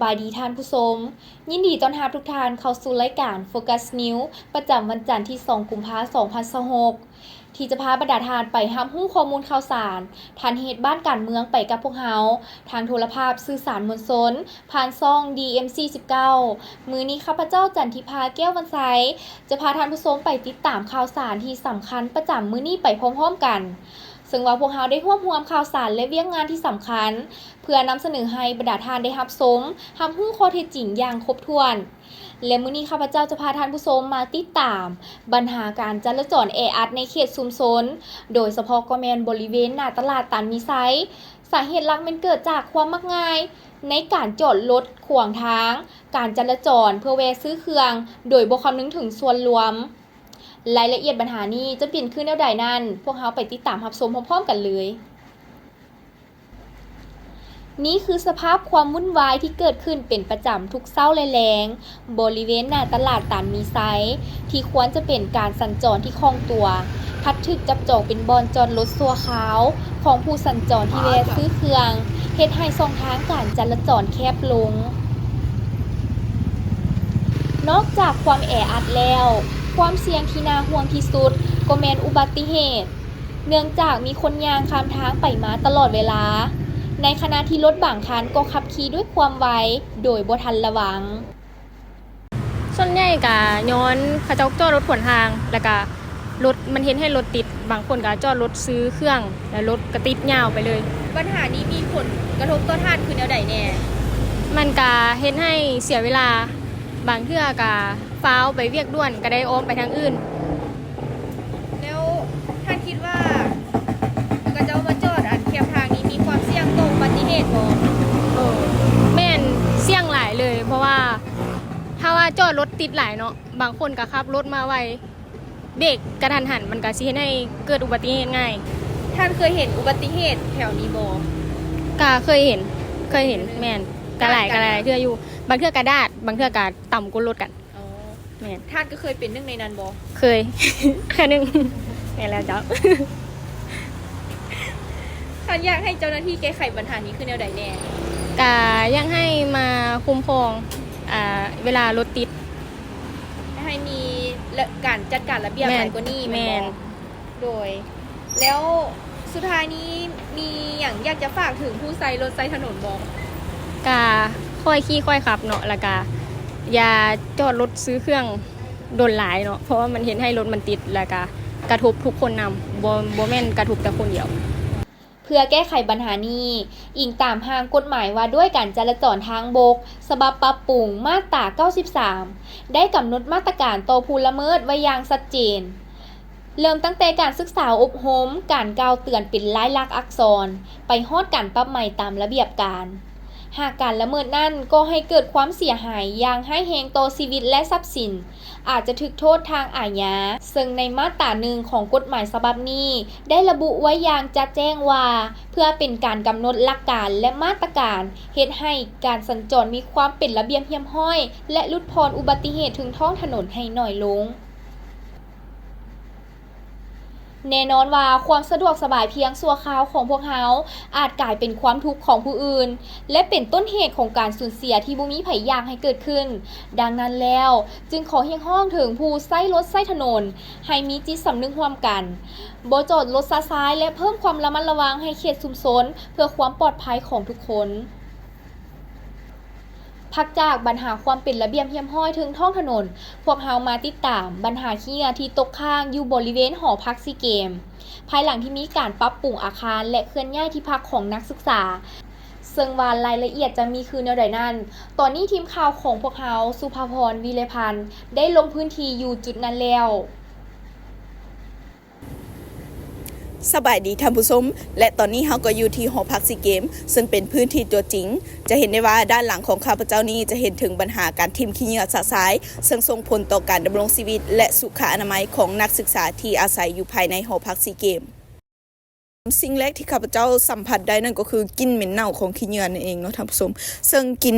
ບາຍດີທ່ານຜູ້ຊົມ, ຍິນດີຕ້ອນຮັບທຸກທ່ານເຂົ້າສູ່ລາຍການ Focus News ປະຈຳວັນຈັນທີສອງ ກຸມພາ ສອງພັນຊາວຫົກ ທີ່ຈະພາບັນດາທ່ານໄປຮັບຮູ້ຂໍ້ມູນຂ່າວສານ ທັນເຫດບ້ານການເມືອງໄປກັບພວກເຮົາ ທາງໂທລະພາບສື່ສານມວນຊົນ ຜ່ານຊ່ອງ ດີເອັມ ສີ່ສິບເກົ້າ. ມື້ນີ້ຂ້າພະເຈົ້າ ຈັນທິພາ ແກ້ວວັນໄຊ ຈະພາທ່ານຜູ້ຊົມໄປຕິດຕາມຂ່າວສານທີ່ສຳຄັນປະຈຳມື້ນີ້ໄປພ້ອມໆກັນ. ເຊິ່ງວ່າພວກເຮົາໄດ້ຮວບຮວມຂ່າວສານ ແລະ ວຽກງານທີ່ສຳຄັນ ເພື່ອນຳສະເໜີໃຫ້ບັນດາທ່ານໄດ້ຮັບຊົມ, ຮັບຮູ້ຂໍ້ເທັດຈິງຢ່າງຄົບຖ້ວນ. ແລະ ມື້ນີ້ຂ້າພະເຈົ້າຈະພາທ່ານຜູ້ຊົມມາຕິດຕາມບັນຫາການຈະລາຈອນແອອັດໃນເຂດຊຸມຊົນ, ໂດຍສະເພາະກໍແມ່ນບໍລິເວນໜ້າຕະຫຼາດຕານມີໄຊ. ສາເຫດຫຼັກແມ່ນເກີດຈາກຄວາມມັກງ່າຍໃນການຈອດລົດຂວາງທາງການຈະລາຈອນເພື່ອແວ່ຊື້ເຄື່ອງ ໂດຍບໍ່ຄຳນຶງເຖິງສ່ວນລວມ. ລາຍລະອຽດບັນຫານີ້ຈະເປັນຄືແນວໃດນັ້ນ, ພວກເຮົາໄປຕິດຕາມຮັບຊົມພ້ອມໆກັນເລີຍ. ນີ້ຄືສະພາບຄວາມວຸ່ນວາຍທີ່ເກີດຂຶ້ນເປັນປະຈຳທຸກເຊົ້າ ແລະ ແລງ ບໍລິເວນໜ້າຕະຫຼາດຕານມີໄຊ ທີ່ຄວນຈະເປັນການສັນຈອນທີ່ຄ່ອງຕົວ ພັດຖືກຈັບຈອງເປັນບ່ອນຈອດລົດຊົ່ວຄາວຂອງຜູ້ສັນຈອນທີ່ແວ່ຊື້ເຄື່ອງ, ເຮັດໃຫ້ຊ່ອງທາງການຈະລາຈອນແຄບລົງ. ນອກຈາກຄວາມແອອັດແລ້ວ, ຄວາມສ່ຽງທີ່ໜ້າຫ່ວງທີ່ສຸດກໍແມ່ນອຸບັດຕິເຫດ, ເນື່ອງຈາກມີຄົນຍ່າງຂ້າມທາງໄປມາຕະຫຼອດເວລາ, ໃນຂະນະທີ່ລົດບາງຄັນກໍຂັບຂີ່ດ້ວຍຄວາມໄວໂດຍບໍ່ທັນລະວັງ. ສ່ວນໃຫຍ່ກະຍ້ອນເຂົາເຈົ້າຈອດລົດຂວາງທາງ ແລ້ວກະລົດມັນເຮັດໃຫ້ລົດຕິດ, ບາງຄົນກະຈອດລົດຊື້ເຄື່ອງ ແລ້ວລົດກະຕິດຍາວໄປເລີຍ. ບັນຫານີ້ມີຜົນກະທົບຕໍ່ທ່ານຄືແນວໃດແດ່? ມັນກະເຮັດໃຫ້ເສຍເວລາ, ບາງເທື່ອກະຟ້າວໄປວຽກດ່ວນ ກະໄດ້ອ້ອມໄປທາງອື່ນ. ແລ້ວທ່ານຄິດວ່າເຂົາເຈົ້າມາຈອດອັນແຄມທາງນີ້ມີຄວາມສ່ຽງຕໍ່ອຸບັດຕິເຫດບໍ່? ເອີ ແມ່ນ, ສ່ຽງຫຼາຍເລີຍ, ເພາະວ່າຖ້າວ່າຈອດລົດຕິດຫຼາຍເນາະ, ບາງຄົນກະຂັບລົດມາໄວ, ເບກກະທັນຫັນ ມັນກະຊິເຮັດໃຫ້ເກີດອຸບັດຕິເຫດງ່າຍ. ທ່ານເຄີຍເຫັນອຸບັດຕິເຫດແຖວນີ້ບໍ່? ກະເຄີຍເຫັນ, ເຄີຍເຫັນ, ແມ່ນ, ກະຫຼາຍ, ກະຫຼາຍເທື່ອຢູ່. ບາງເທື່ອກະດາດ, ບາງເທື່ອກະຕຳກົ້ນລົດກັນ. ອໍ ແມ່ນ. ທ່ານກໍເຄີຍເປັນໜຶ່ງໃນນັ້ນບໍ່? ເຄີຍ ເທື່ອໜຶ່ງ. ແມ່ນແລ້ວເຈົ້າ. ທ່ານຢາກໃຫ້ເຈົ້າໜ້າທີ່ແກ້ໄຂບັນຫານີ້ຄືແນວໃດແດ່? ກະຢາກໃຫ້ມາຄຸ້ມຄອງ ອ່າ ເວລາລົດຕິດ, ໃຫ້ມີ ລະ ການຈັດການລະບຽບ ແມ່ນ ຫຼາຍກວ່ານີ້ແມ່ນບໍ່? ແມ່ນ. ໂດຍ ແລ້ວສຸດທ້າຍນີ້ມີຫຍັງຢາກຈະຝາກເຖິງຜູ້ໃຊ້ລົດໃຊ້ຖະໜົນບໍ່? ກະຄ່ອຍຂີ່ຄ່ອຍຂັບເນາະ, ແລ້ວກະຢ່າຈອດລົດຊື້ເຄື່ອງດົນຫຼາຍເນາະ, ເພາະວ່າມັນເຮັດໃຫ້ລົດມັນຕິດ ແລ້ວກະກະທົບທຸກຄົນນຳ, ບໍ່ ບໍ່ແມ່ນກະທົບແຕ່ຄົນດຽວ. ເພື່ອແກ້ໄຂບັນຫານີ້, ອີງຕາມຮ່າງກົດໝາຍວ່າດ້ວຍການຈະລາຈອນທາງບົກ ສະບັບປັບປຸງ ມາດຕາເກົ້າສິບສາມ ໄດ້ກຳນົດມາດຕະການຕໍ່ຜູ້ລະເມີດໄວ້ຢ່າງຊັດເຈນ. ເລີ່ມຕັ້ງແຕ່ການສຶກສາອົບຮົມ, ການກ່າວເຕືອນເປັນລາຍລັກອັກສອນ, ໄປຮອດການປັບໃໝຕາມລະບຽບການ. ຫາກການລະເມີດນັ້ນກໍ່ໃຫ້ເກີດຄວາມເສຍຫາຍຢ່າງຮ້າຍແຮງຕໍ່ຊີວິດ ແລະ ຊັບສິນ, ອາດຈະຖືກໂທດທາງອາຍາ. ເຊິ່ງໃນມາດຕາໜຶ່ງຂອງກົດໝາຍສະບັບນີ້ ໄດ້ລະບຸໄວ້ຢ່າງຈະແຈ້ງວ່າ ເພື່ອເປັນການກຳນົດຫຼັກການ ແລະ ມາດຕະການ ເຮັດໃຫ້ການສັນຈອນມີຄວາມເປັນລະບຽບຮຽບຮ້ອຍ ແລະ ຫຼຸດຜ່ອນອຸບັດຕິເຫດເທິງທ້ອງຖະໜົນໃຫ້ໜ້ອຍລົງ. ແນ່ນອນວ່າຄວາມສະດວກສະບາຍພຽງຊົ່ວຄາວຂອງພວກເຮົາ ອາດກາຍເປັນຄວາມທຸກຂອງຜູ້ອື່ນ ແລະ ເປັນຕົ້ນເຫດຂອງການສູນເສຍທີ່ບໍ່ມີໃຜຢາກໃຫ້ເກີດຂຶ້ນ. ດັ່ງນັ້ນແລ້ວ, ຈຶ່ງຂໍຮຽກຮ້ອງເຖິງຜູ້ໃຊ້ລົດໃຊ້ຖະໜົນ ໃຫ້ມີຈິດສຳນຶກຮ່ວມກັນ, ບໍ່ຈອດລົດຊະຊາຍ ແລະ ເພີ່ມຄວາມລະມັດລະວັງໃຫ້ເຂດຊຸມຊົນ ເພື່ອຄວາມປອດໄພຂອງທຸກຄົນ. ພັກຈາກບັນຫາຄວາມເປັນລະບຽບຮຽບຮ້ອຍເທິງທ້ອງຖະໜົນ, ພວກເຮົາມາຕິດຕາມບັນຫາຂີ້ເຫຍື້ອທີ່ຕົກຄ້າງຢູ່ບໍລິເວນຫໍພັກຊີເກມ, ພາຍຫຼັງທີ່ມີການປັບປຸງອາຄານ ແລະ ເຄື່ອນຍ້າຍທີ່ພັກຂອງນັກສຶກສາ. ເຊິ່ງວ່າລາຍລະອຽດຈະມີຄືແນວໃດນັ້ນ, ຕອນນີ້ທີມຂ່າວຂອງພວກເຮົາ, ສຸພາພອນ ວິໄລພັນ ໄດ້ລົງພື້ນທີ່ຢູ່ຈຸດນັ້ນແລ້ວ. ສະບາຍດີທ່ານຜູ້ຊົມ ແລະ ຕອນນີ້ເຮົາກໍຢູ່ທີ່ຫໍພັກຊີເກມ ເຊິ່ງເປັນພື້ນທີ່ຕົວຈິງ. ຈະເຫັນໄດ້ວ່າດ້ານຫຼັງຂອງຂ້າພະເຈົ້ານີ້ຈະເຫັນເຖິງບັນຫາການຖິ້ມຂີ້ເຫຍື້ອຊະຊາຍ ເຊິ່ງສົ່ງຜົນຕໍ່ການດຳລົງຊີວິດ ແລະ ສຸຂະອະນາໄມຂອງນັກສຶກສາທີ່ອາໄສຢູ່ພາຍໃນຫໍພັກຊີເກມ. ສິ່ງແລກທີ່ຂ້າພະເຈົ້າສຳຜັດໄດ້ນັ້ນກໍຄືກິ່ນເໝັນເນົ່າຂອງຂີ້ເຫຍື້ອນັ້ນເອງເນາະທ່ານຜູ້ຊົມ. ເຊິ່ງກິ່ນ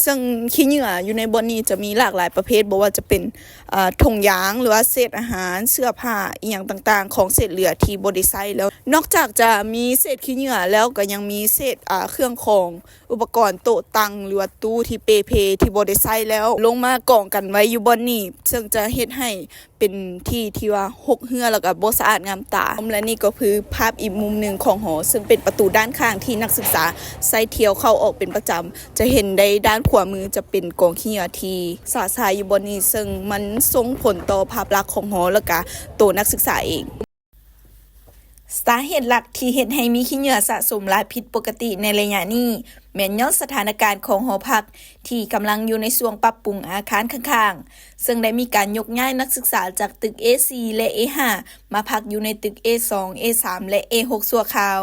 ເຊິ່ງຂີ້ເຫຍື້ອຢູ່ໃນບ່ອນນີ້ຈະມີຫຼາກຫຼາຍປະເພດ, ບໍ່ວ່າຈະເປັນ ເອີ່ ຖົງຢາງ ຫຼືວ່າເສດອາຫານ, ເສື້ອຜ້າ ອີ່ຫຍັງຕ່າງໆ ຂອງເສດເຫຼືອທີ່ບໍ່ໄດ້ໃຊ້ແລ້ວ. ນອກຈາກຈະມີເສດຂີ້ເຫຍື້ອແລ້ວ ກໍຍັງມີເສດ ເອີ່ ເຄື່ອງຂອງ ອຸປະກອນໂຕະຕັ່ງ ຫຼືວ່າຕູ້ທີ່ເປ່ເພທີ່ບໍ່ໄດ້ໃຊ້ແລ້ວ ລົງມາກອງກັນໄວ້ຢູ່ບ່ອນນີ້, ເຊິ່ງຈະເຮັດໃຫ້ເປັນທີ່ທີ່ວ່າຮົກເຮື້ອ ແລ້ວກໍບໍ່ສະອາດງາມຕາ. ແລະ ນີ້ກໍຄືພາບອີກມຸມໜຶ່ງຂອງຫໍ, ເຊິ່ງເປັນປະຕູດ້ານຂ້າງທີ່ນັກສຶກສາໃຊ້ທ່ຽວເຂົ້າອອກເປັນປະຈຳ. ຈະເຫັນໄດ້ດ້ານຂວາມືຈະເປັນກອງຂີ້ເຫຍື້ອທີ່ຊະຊາຍຢູ່ບ່ອນນີ້, ເຊິ່ງມັນສົ່ງຜົນຕໍ່ພາບລັກຂອງຫໍ ແລ້ວກະໂຕນັກສຶກສາເອງ. ສາເຫດຫຼັກທີ່ເຮັດໃຫ້ມີຂີ້ເຫຍື້ອສະສົມຫຼາຍຜິດປົກກະຕິໃນໄລຍະນີ້ ແມ່ນຍ້ອນສະຖານະການຂອງຫໍພັກທີ່ກຳລັງຢູ່ໃນຊ່ວງປັບປຸງອາຄານຂ້າງໆ, ເຊິ່ງໄດ້ມີການຍົກຍ້າຍນັກສຶກສາຈາກຕຶກ ເອສີ່ ແລະ ເອຫ້າ ມາພັກຢູ່ໃນຕຶກ ເອສອງ ເອສາມ ແລະ ເອຫົກ ຊົ່ວຄາວ.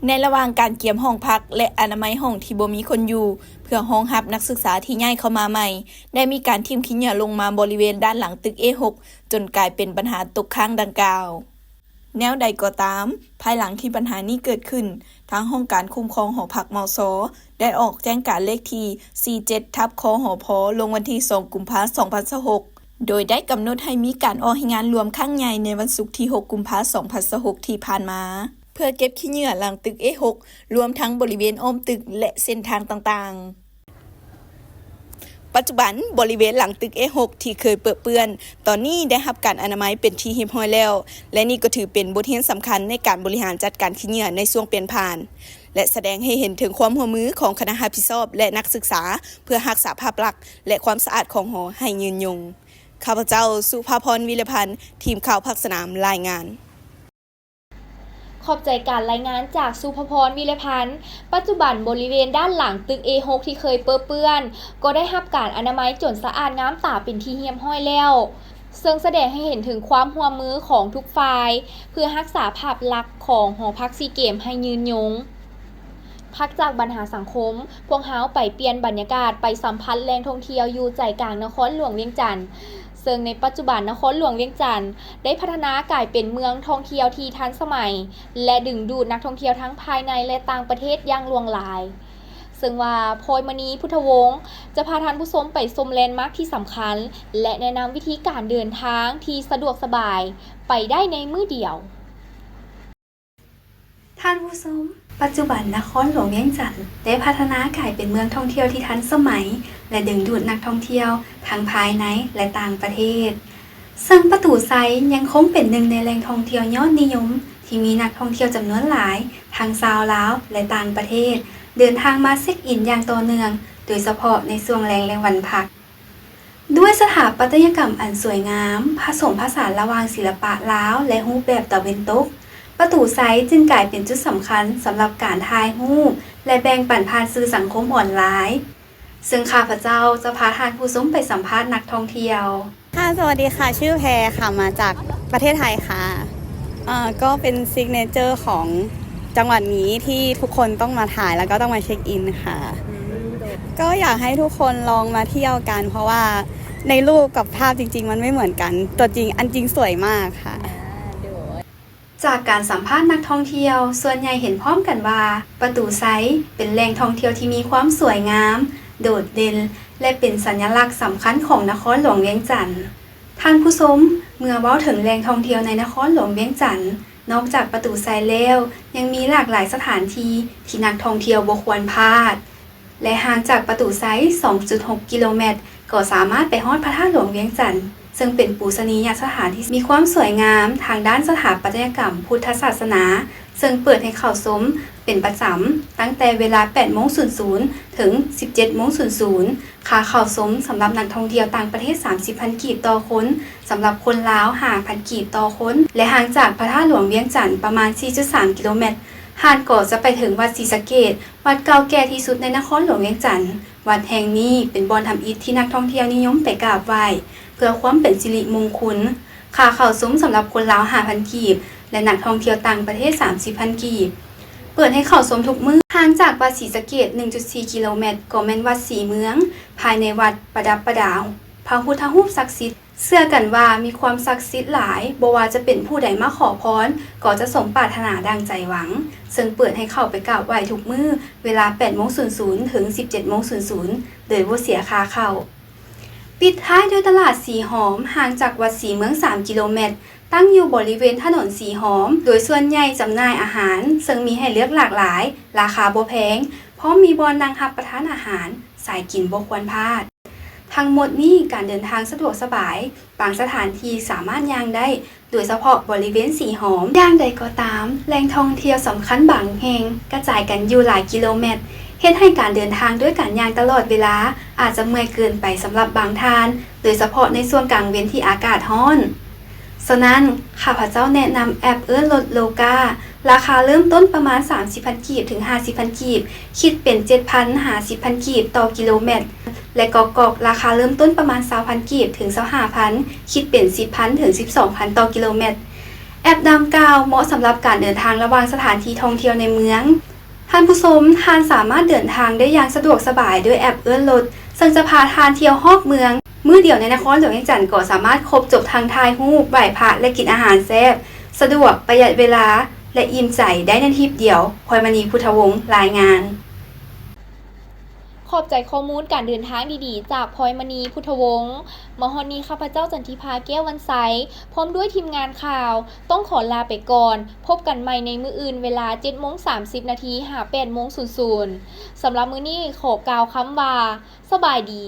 ໃນລະຫວ່າງການກຽມຫ້ອງພັກ ແລະ ອະນາໄມຫ້ອງທີ່ບໍ່ມີຄົນຢູ່ ເພື່ອຮອງຮັບນັກສຶກສາທີ່ຍ້າຍເຂົ້າມາໃໝ່, ໄດ້ມີການຖິ້ມຂີ້ເຫຍື້ອລົງມາບໍລິເວນດ້ານຫຼັງຕຶກ ເອຫົກ ຈົນກາຍເປັນບັນຫາຕົກຄ້າງດັ່ງກ່າວ. ແນວໃດກໍຕາມ, ພາຍຫຼັງທີ່ບັນຫານີ້ເກີດຂຶ້ນ, ທາງຫ້ອງການຄຸ້ມຄອງຫໍພັກ ມຊ ໄດ້ອອກແຈ້ງການເລກທີ ສີ່ເຈັດ ທັບ ຄຫພ ລົງວັນທີ ສອງ ກຸມພາ ສອງພັນຊາວຫົກ ໂດຍໄດ້ກຳນົດໃຫ້ມີການອອກແຮງງານລວມຄັ້ງໃຫຍ່ໃນວັນສຸກທີ ຫົກ ກຸມພາ ສອງພັນຊາວຫົກ ທີ່ຜ່ານມາ. ເພື່ອເກັບຂີ້ເຫຍື້ອຫຼັງຕຶກ ເອຫົກ ລວມທັງບໍລິເວນອ້ອມຕຶກ ແລະ ເສັ້ນທາງຕ່າງໆ. ປັດຈຸບັນ, ບໍລິເວນຫຼັງຕຶກ ເອຫົກ ທີ່ເຄີຍເປິເປື້ອນ, ຕອນນີ້ໄດ້ຮັບການອະນາໄມເປັນທີ່ຮຽບຮ້ອຍແລ້ວ, ແລະ ນີ້ກໍຖືເປັນບົດຮຽນສຳຄັນໃນການບໍລິຫານຈັດການຂີ້ເຫຍື້ອໃນຊ່ວງປ່ຽນຜ່ານ ແລະ ສະແດງໃຫ້ເຫັນເຖິງຄວາມຮ່ວມມືຂອງຄະນະຮັບຜິດຊອບ ແລະ ນັກສຶກສາ ເພື່ອຮັກສາພາບລັກ ແລະ ຄວາມສະອາດຂອງຫໍໃຫ້ຍືນຍົງ. ຂ້າພະເຈົ້າ ສຸພາພອນ ວິລະພັນ, ທີມຂ່າວພາກສະໜາມ, ລາຍງານ. ຂອບໃຈການລາຍງານຈາກສຸພະພອນ ວິລະພັນ. ປັດຈຸບັນບໍລິເວນດ້ານຫຼັງຕຶກ ເອຫົກ ທີ່ເຄີຍເປິເປື້ອນ ກໍໄດ້ຮັບການອະນາໄມຈົນສະອາດງາມຕາເປັນທີ່ຮຽບຮ້ອຍແລ້ວ, ເຊິ່ງສະແດງໃຫ້ເຫັນເຖິງຄວາມຮ່ວມມືຂອງທຸກຝ່າຍ ເພື່ອຮັກສາພາບລັກຂອງຫໍພັກຊີເກມໃຫ້ຍືນຍົງ. ພັກຈາກບັນຫາສັງຄົມ, ພວກເຮົາໄປປ່ຽນບັນຍາກາດ, ໄປສຳຜັດແຫຼ່ງທ່ອງທ່ຽວຢູ່ໃຈກາງນະຄອນຫຼວງວຽງຈັນ. ເຊິ່ງໃນປັດຈຸບັນນະຄອນຫຼວງວຽງຈັນໄດ້ພັດທະນາກາຍເປັນເມືອງທ່ອງທ່ຽວທີ່ທັນສະໄໝ ແລະ ດຶງດູດນັກທ່ອງທ່ຽວທັງພາຍໃນ ແລະ ຕ່າງປະເທດຢ່າງຫຼວງຫຼາຍ. ເຊິ່ງວ່າ ພອຍມະນີ ພຸດທະວົງ ຈະພາທ່ານຜູ້ຊົມໄປຊົມແລນມາກທີ່ສຳຄັນ ແລະ ແນະນຳວິທີການເດີນທາງທີ່ສະດວກສະບາຍໄປໄດ້ໃນມື້ດຽວ. ທ່ານຜູ້ຊົມ, ປັດຈຸບັນນະຄອນຫຼວງວຽງຈັນໄດ້ພັດທະນາກາຍເປັນເມືອງທ່ອງທ່ຽວທີ່ທັນສະໄໝ ແລະ ດຶງດູດນັກທ່ອງທ່ຽວທັງພາຍໃນ ແລະ ຕ່າງປະເທດ. ເຊິ່ງປະຕູໄຊຍັງຄົງເປັນໜຶ່ງໃນແຫຼ່ງທ່ອງທ່ຽວຍອດນິຍົມທີ່ມີນັກທ່ອງທ່ຽວຈຳນວນຫຼາຍ ທັງຊາວລາວ ແລະ ຕ່າງປະເທດ ເດີນທາງມາເຊັກອິນຢ່າງຕໍ່ເນື່ອງ, ໂດຍສະເພາະໃນຊ່ວງແລງ ແລະ ວັນພັກ. ດ້ວຍສະຖາປັດຕະຍະກຳອັນສວຍງາມ, ຜະສົມຜະສານລະຫວ່າງສິລະປະລາວ ແລະ ຮູບແບບຕາເວັນຕົກ, ປະຕູໄຊຈຶ່ງກາຍເປັນຈຸດສຳຄັນສຳລັບການຖ່າຍຮູບ ແລະ ແບ່ງປັນຜ່ານສື່ສັງຄົມອອນລາຍ. ເຊິ່ງຂ້າພະເຈົ້າຈະພາທ່ານຜູ້ຊົມໄປສຳພາດນັກທ່ອງທ່ຽວ. ค่ะ สวัสดีค่ะ ชื่อแพรค่ะ มาจากประเทศไทยค่ะ เอ่อ ก็เป็นซิกเนเจอร์ของจังหวัดนี้ที่ทุกคนต้องมาถ่ายแล้วก็ต้องมาเช็คอินค่ะ ก็อยากให้ทุกคนลองมาเที่ยวกัน เพราะว่าในรูปกับภาพจริงๆ มันไม่เหมือนกัน ตัวจริง อันจริงสวยมากค่ะ จากการสัมภาษณ์นักท่องเที่ยว ส่วนใหญ่เห็นพ้องกันว่า ประตูไซเป็นแหล่งท่องเที่ยวที่มีความสวยงาม โดดเด่น และเป็นสัญลักษณ์สำคัญของนครหลวงเวียงจันทน์ ท่านผู้ชม เมื่อเว้าถึงแหล่งท่องเที่ยวในนครหลวงเวียงจันทน์ นอกจากประตูไซแล้ว ยังมีหลากหลายสถานที่ที่นักท่องเที่ยวบ่ควรพลาด และห่างจากประตูไซ สองจุดหก กิโลเมตร ก็สามารถไปฮอดพระธาตุหลวงเวียงจันทน์ ซึ่งเป็นปูชนียสถานที่มีความสวยงามทางด้านสถาปัตยกรรมพุทธศาสนา ซึ่งเปิดให้เข้าชมเป็นประจำ ตั้งแต่เวลา แปดโมงศูนย์ศูนย์ ถึง สิบเจ็ดโมงศูนย์ศูนย์ ค่าเข้าชมสำหรับนักท่องเที่ยวต่างประเทศ สามสิบพัน กีบต่อคน สำหรับคนลาว ห้าพัน กีบต่อคน และห่างจากพระธาตุหลวงเวียงจันทน์ประมาณ สี่จุดสาม กิโลเมตร ห่านก็จะไปถึงวัดศรีสะเกษ วัดเก่าแก่ที่สุดในนครหลวงเวียงจันทน์ วัดแห่งนี้เป็นบ่อนทำอิฐที่นักท่องเที่ยวนิยมไปกราบไหว้ เพื่อความเป็นสิริมงคล ค่าเข้าชมสำหรับคนลาว ห้าพัน กีบ และนักท่องเที่ยวต่างประเทศ สามสิบพัน กีบ เปิดให้เข้าชมทุกมื้อ ห่างจากวัดศรีสะเกษ หนึ่งจุดสี่ กิโลเมตร ก็แม่นวัดศรีเมือง ภายในวัดประดับประดาพระพุทธรูปศักดิ์สิทธิ์ ເຊື່ອກັນວ່າມີຄວາມສັກສິດຫຼາຍ, ບໍ່ວ່າຈະເປັນຜູ້ໃດມາຂໍພອນ ກໍຈະສົມປາດຖະໜາດັ່ງໃຈຫວັງ, ເຊິ່ງເປີດໃຫ້ເຂົ້າໄປກາບໄຫວ້ທຸກມື້ ເວລາແປດໂມງສູນສູນ ເຖິງສິບເຈັດໂມງສູນສູນ ໂດຍບໍ່ເສຍຄ່າເຂົ້າ. ປິດທ້າຍດ້ວຍຕະຫຼາດສີຫອມ, ຫ່າງຈາກວັດສີເມືອງສາມກິໂລແມັດ, ຕັ້ງຢູ່ບໍລິເວນຖະໜົນສີຫອມ, ໂດຍສ່ວນໃຫຍ່ຈຳໜ່າຍອາຫານ, ເຊິ່ງມີໃຫ້ເລືອກຫຼາກຫຼາຍ, ລາຄາບໍ່ແພງ, ພ້ອມມີບ່ອນນັ່ງຮັບປະທານອາຫານ, ສາຍກິນບໍ່ຄວນພາດ. ທັງໝົດນີ້ການເດີນທາງສະດວກສະບາຍ, ບາງສະຖານທີ່ສາມາດຍ່າງໄດ້, ໂດຍສະເພາະບໍລິເວນສີຫອມ. ຢ່າງໃດກໍຕາມ, ແຫຼ່ງທ່ອງທ່ຽວສຳຄັນບາງແຫ່ງກະຈາຍກັນຢູ່ຫຼາຍກິໂລແມັດ, ເຮັດໃຫ້ການເດີນທາງດ້ວຍການຍ່າງຕະຫຼອດເວລາອາດຈະເມື່ອຍເກີນໄປສຳລັບບາງທ່ານ, ໂດຍສະເພາະໃນຊ່ວງກາງເວັນທີ່ອາກາດຮ້ອນ. ສະນັ້ນ, ຂ້າພະເຈົ້າແນະນຳແອັບເອີ້ນລົດໂລກາ, ລາຄາເລີ່ມຕົ້ນປະມານສາມສິບພັນກີບເຖິງຫ້າສິບພັນກີບ, ຄິດເປັນເຈັດພັນຫາສິບພັນກີບຕໍ່ກິໂລແມັດ, ແລະ ກອກໆ ລາຄາເລີ່ມຕົ້ນປະມານຊາວພັນກີບເຖິງຊາວຫ້າພັນ, ຄິດເປັນສິບພັນເຖິງສິບສອງພັນຕໍ່ກິໂລແມັດ. ແອັບດັ່ງກ່າວເໝາະສຳລັບການເດີນທາງລະຫວ່າງສະຖານທີ່ທ່ອງທ່ຽວໃນເມືອງ. ທ່ານຜູ້ຊົມ, ທ່ານສາມາດເດີນທາງໄດ້ຢ່າງສະດວກສະບາຍດ້ວຍແອັບເອີ້ນລົດ, ເຊິ່ງຈະພາທ່ານທ່ຽວຮອບເມືອງ. ມື້ດຽວໃນນະຄອນຫຼວງວຽງຈັນກໍສາມາດຄົບຈົບທັງຖ່າຍຮູບ, ໄຫວ້ພະ ແລະ ກິນອາຫານແຊບ, ສະດວກ, ປະຢັດເວລາ ແລະ ອີ່ມໃຈໄດ້ໃນທຣິບດຽວ. ພອຍມະນີ ພຸດທະວົງ ລາຍງານ. ຂອບໃຈຂໍ້ມູນການເດີນທາງດີໆ ຈາກພອຍມະນີ ພຸດທະວົງ. ມາຮອດນີ້ ຂ້າພະເຈົ້າ ຈັນທິພາ ແກ້ວວັນໄຊ ພ້ອມດ້ວຍທີມງານຂ່າວ ຕ້ອງຂໍລາໄປກ່ອນ. ພົບກັນໃໝ່ໃນມື້ອື່ນ ເວລາເຈັດໂມງສາມສິບນາທີ ຫາແປດໂມງສູນສູນ. ສຳລັບມື້ນີ້ ຂໍກ່າວຄຳວ່າ ສະບາຍດີ.